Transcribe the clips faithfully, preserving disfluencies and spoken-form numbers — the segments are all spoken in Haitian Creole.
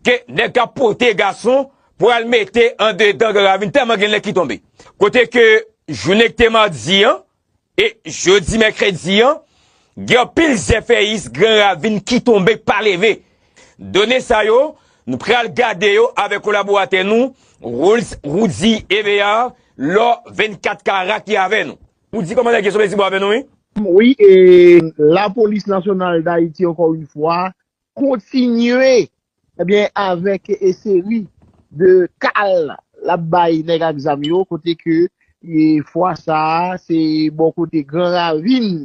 ke nèg k ap pote gason pou al mete andedan Gran Ravin, tèlman gen nèg ki tonbe. Kote ke jounen ki te madi an e jodi mèkredi an, gen anpil zèfèyis Gran Ravin ki tonbe, pa leve. Done sa yo, nou pral gade yo avèk kolaboratè nou, Rolls Roudy Evear, lò vennkat kara ki avè nou. Ou di kòman nèg yo sou Lezibò avè nou, wi? Wi, e Lapolis Nasyonal Dayiti, ankò yon fwa, kontinye, ebyen, avèk e seri de kal l ap bay nèg ak zam yo, kote ke e fwa sa a, se bò kote Gran Ravin,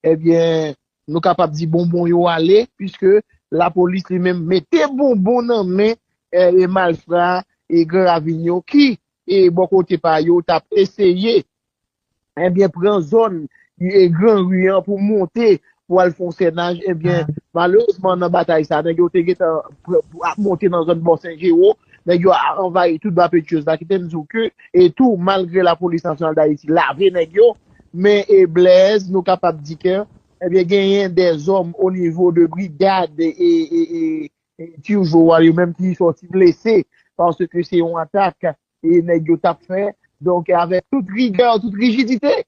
ebyen, nou kapab di bonbon yo ale, piske lapolis li menm mete bonbon nan men e, e malfra e Gran Ravin yo ki, e bò kote pa yo, t ap eseye, ebyen, pran zòn e Gran Ri an pou monte, pou al fè yon sènaj, ebyen, malerezman, nan batay sa, nèg yo te gentan pr- ap monte nan zòn Bò Sen Jewo, nèg yo a anvayi tout Bapetyoz la, kite m di w ke, e tou, malgre Lapolis Nasyonal Dayiti lave nèg yo, men, e Blèz, nou kapab di ke, ebyen, genyen dèzòm o nivo de brigad e, e, e, e Turgeau a, yo menm ki sòti blese, paske se yon atak e nèg yo t ap fè. Donk, avèk tout rigè, tout rijidite,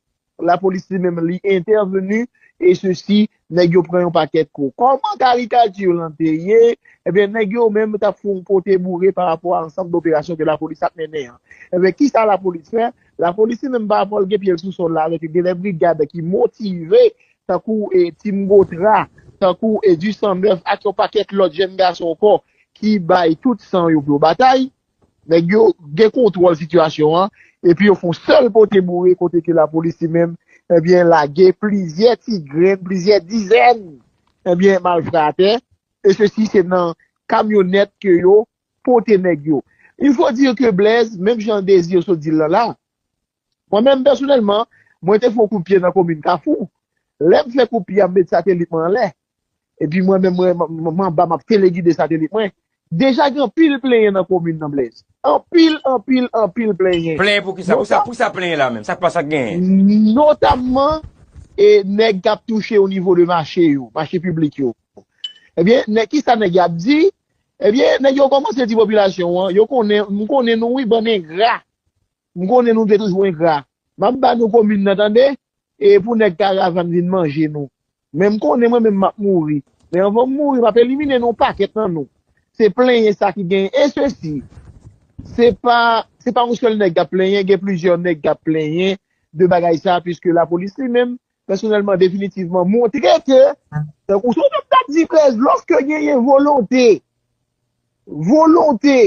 lapolis li menm li entèveni, e sesi, nèg yo pran yon pakèt kou. Kòman karikati lan te ye? Ebyen, nèg yo menm t ap fè yon pote boure pa rapò a ansanm de operasyon ke lapolis ap mennen an. Ebyen, kisa lapolis fè? Lapolis li menm pa rapò l gen pye l sou sòl la, avèk gen de brigad ki motive, tankou e Tim Gotra, tankou e Du Sang Neuf, ak yon pakèt lòt jèn gason ankò ki bay tout san yo pou yo batay. Nèg yo gen kontwòl sitiyasyon an, epi yo fè yon sèl pote boure kote ke lapolis li menm, ebyen, lage plizyè ti grenn, plizyè dizèn, ebyen, malfra atè, e sesi se nan kamyonèt ke yo pote nèg yo. Il faut dire que Blaise, menm jan Désir sot di l lan la, mwen menm pèsonèlman, mwen te fè yon kout pye nan komin Kafou. Lè m fè kout pye a, m met satelit mwen anlè. Epi mwen menm, mwen, m, m anba, m ap telegide satelit mwen. Deja gen anpil plenyen nan komin nan, Blaise. Anpil, anpil, anpil plenyen. Plenyen pou kisa? Pou sa, pou sa plenyen la menm? Sa k pa sa k genyen? Notamman, e nèg k ap touche o nivo de mache yo, mache piblik yo. Ebyen, nèg, kisa nèg y ap di? Ebyen, nèg yo kòmanse di popilasyon an, yo konnen, m konnen nou wi, bann engra. M konnen nou te toujou engra. M ap ba nou komin nan, tande, e pou nèg karavàn vin manje nou. Men m konnen mwen menm m ap mouri. Men anvan m mouri, m ap elimine nou pakèt nan nou. Se plenyen sa ki genyen. E sesi, se pa, se pa yon sèl nèg k ap plenyen, gen plizyè nèg k ap plenyen de bagay sa, piske lapolis li menm, pèsonèlman, definitivman, montre ke, tankou se ou menm k ap di, Blaise, lòske genyen volonte, volonte,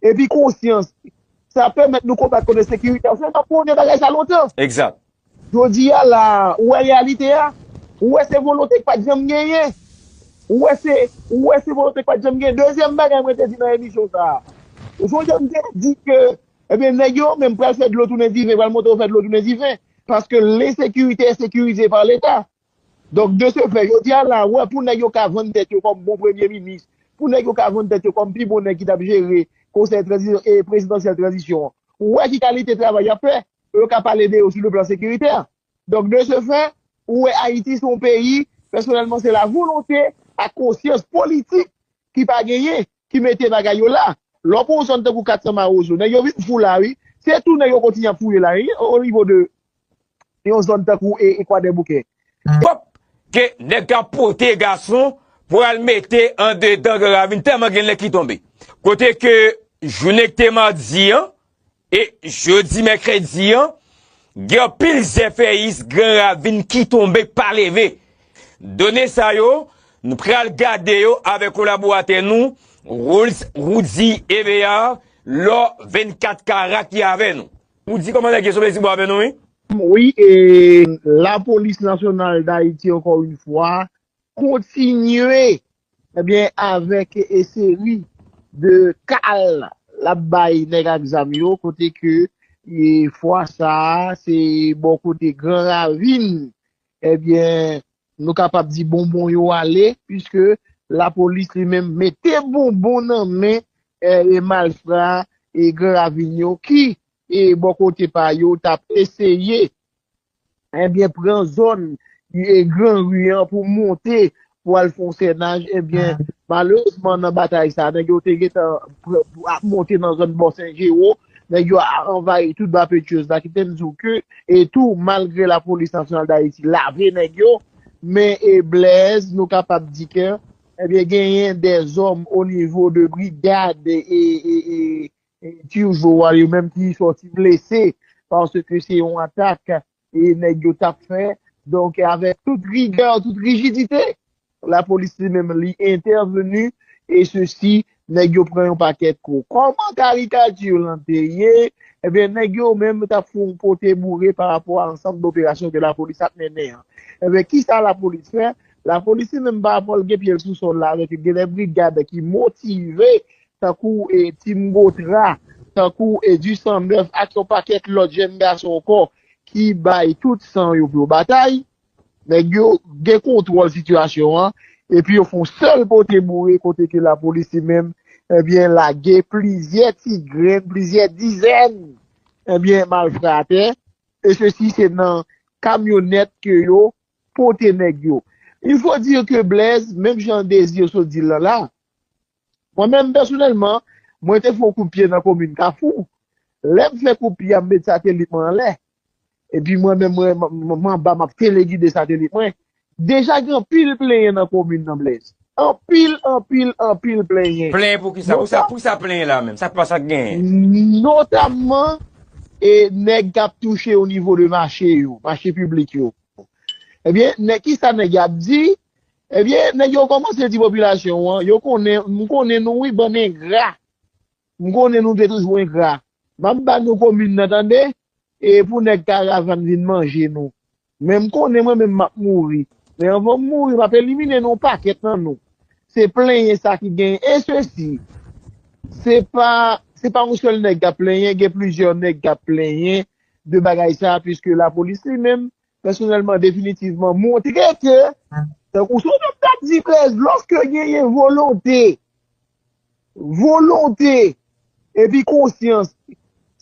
epi konsyans, sa pèmèt nou konbat kont ensekirite. Ou se pa konnen bagay sa lontan. Egzak. Jodi a la, ou wè reyalite a, ou wè se volonte k pa t janm genyen. Ou wè se, ou wè se volonte k pa t janm genyen. Dezyèm bagay mwen te di nan emisyon sa a. Ou sonje m te di ke, ebyen, nèg yo menm pral fè dlo tounen diven, pral montre yo fè dlo tounen diven. Paske lensekirite ensekirize pa Leta. Donk, de ce fait, jodi a la, ou wè, pou nèg yo ka vann tèt yo kòm bon premye minis, pou nèg yo ka vann tèt yo kòm pi bon nèg ki t ap jere konsèy tranzisyon, e prezidansyèl tranzisyon an, ou wè ki kalite travay y ap fè, pou yo ka pale de yo sou le plan sekiritè. Donk, de ce fait, ou wè Ayiti se yon peyi, pèsonèlman, se la volonte ak konsyans politik ki pa genyen, ki mete bagay yo la. Lè w pran yon zòn tankou Kat San Mawozo, nèg yo vin fou la, wi. Se tou nèg yo kontinye ap fouye la, wi, o nivo de yon zòn tankou e, e Kwadèboukè. Pòp ke nèg k ap pote gason pou al mete andedan Gran Ravin, tèlman gen nèg ki tonbe. Kote ke jounen ki te madi an e jodi mèkredi an, gen anpil zèfèyis Gran Ravin ki tonbe, pa leve. Done sa yo, nou pral gade yo avèk kolaboratè nou, Rolls Roudy Evear, lò vennkat kara ki avè nou. Ou di kòman nèg yo sou Lezibò avè nou, wi? Wi, e Lapolis Nasyonal Dayiti, ankò yon fwa, kontinye, ebyen, avèk e seri de kal l ap bay nèg ak zam yo, kote ke, e, fwa sa a, se bò kote Gran Ravin, ebyen, nou kapab di bonbon yo ale, piske lapolis li menm mete bonbon nan men, e, e malfra e Gran Ravin yo ki, e bò kote pa yo, t ap eseye, ebyen, pran zòn, e, Gran Ri an pou monte, pou al fè yon sènaj, ebyen, Malerezman, nan batay sa, nèg yo te gentan pr- ap monte nan zòn Bò Sen Jero. Nèg yo a- anvayi tout Bapetyoz la, kite m di w ke, e tou, malgre Lapolis Nasyonal Dayiti lave nèg yo, men e Blèz, nou kapab di ke, ebyen, genyen dèzòm o nivo de brigad e, e, e, e Turgeau a, yo menm ki sòti blese, paske se yon atak e nèg yo t ap fè. Donk, avèk tout rigè, tout rijidite, lapolis li menm li entèveni, e sesi, nèg yo pran yon pakèt kou. Kòman karikati lan te ye? Ebyen, nèg yo menm t ap fè yon pote boure pa rapò a ansanm doperasyon ke lapolis ap mennen an. Ebyen, kisa lapolis fè? Lapolis li menm pa rapò l gen pye l sou sòl la, avèk gen de brigad ki motive, tankou e Tim Gotra, tankou e Ducent Neuf, ak yon pakèt lòt jèn gason ankò ki bay tout san yo pou yo batay. Nèg yo gen kontwòl sitiyasyon an, epi yo fè yon sèl pote boure kote ke lapolis li menm, ebyen, lage plizyè ti grenn, plizyè dizèn, ebyen, malfra atè. E sesi se nan kamyonèt ke yo pote nèg yo. Il faut dire que Blaise, menm jan Désir sot di l lan la, mwen menm pèsonèlman, mwen te fè yon kout pye nan komin Kafou. Lè m fè kout pye a, m met satelit mwen anlè. Epi mwen menm, mwen, m, m, m anba, m ap telegide satelit mwen. Deja gen anpil plenyen nan komin nan Blaise. Anpil, anpil, anpil plenyen. Plenyen pou kisa? Pou sa, pou sa plenyen la menm? Sa pa sa k genyen? Notamman, e nèg k ap touche o nivo de mache yo, mache piblik yo. Ebyen, nèg, kisa nèg y ap di? Ebyen, nèg yo kòmanse di popilasyon an, yo konnen, m konnen nou wi, bann engra. M konnen nou te toujou engra. M ap ba nou komin nan, tande, e pou nèg karavàn vin manje nou. Men m konnen mwen menm m ap mouri. Men anvan m mouri, m ap elimine nou yon pakèt nan nou. Se plenyen sa ki genyen. E sesi, se pa, se pa yon sèl nèg k ap plenyen, gen plizyè nèg k ap plenyen de bagay sa, piske lapolis li menm, pèsonèlman, definitivman, montre ke, tankou Sodòm t ap di, Blaise, lòske genyen volonte, volonte, epi konsyans,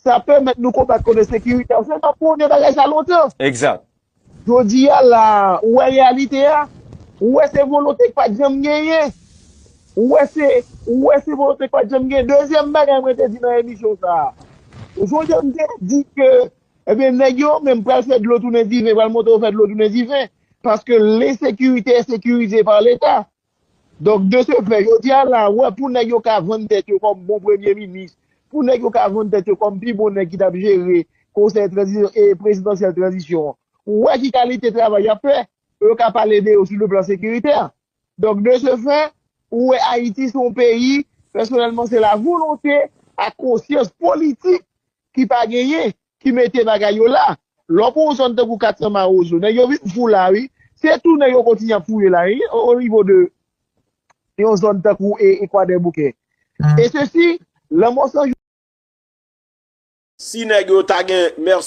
sa pèmèt nou konbat kont ensekirite a. Ou se pa konnen bagay sa lontan. Egzak. Jodi a la, ou wè reyalite a, ou wè se volonte k pa t janm genyen. Ou wè se, ou wè se volonte k pa t janm genyen. Dezyèm bagay mwen te di nan emisyon sa a. Ou sonje m te di ke, ebyen, nèg yo menm pral fè dlo tounen diven, pral montre yo fè dlo tounen diven. Paske lensekirite est sécurisée par l'État. Donk, de ce fait, jodi a la, wè, pou nèg yo ka vann tèt yo kòm bon premye minis, pou nèg yo ka vann tèt yo kòm pi bon nèg ki t ap jere konsèy tranzisyon, e prezidansyèl tranzisyon an, ou wè ki kalite travay y ap fè, pou yo ka pale de yo sou le plan sekiritè. Donk, de ce fait, ou wè Ayiti se yon peyi, pèsonèlman, se la volonte ak konsyans politik ki pa genyen, ki mete bagay yo la. Lè w pran yon zòn tankou Katsan Mawozo, nèg yo vin fou la, wi. Se tou nèg yo kontinye ap fouye la, wi, o, o nivo de yon zòn tankou e, e Kwadèboukè. E sesi, lanmò san jou. Si nèg yo ta gen mèsenè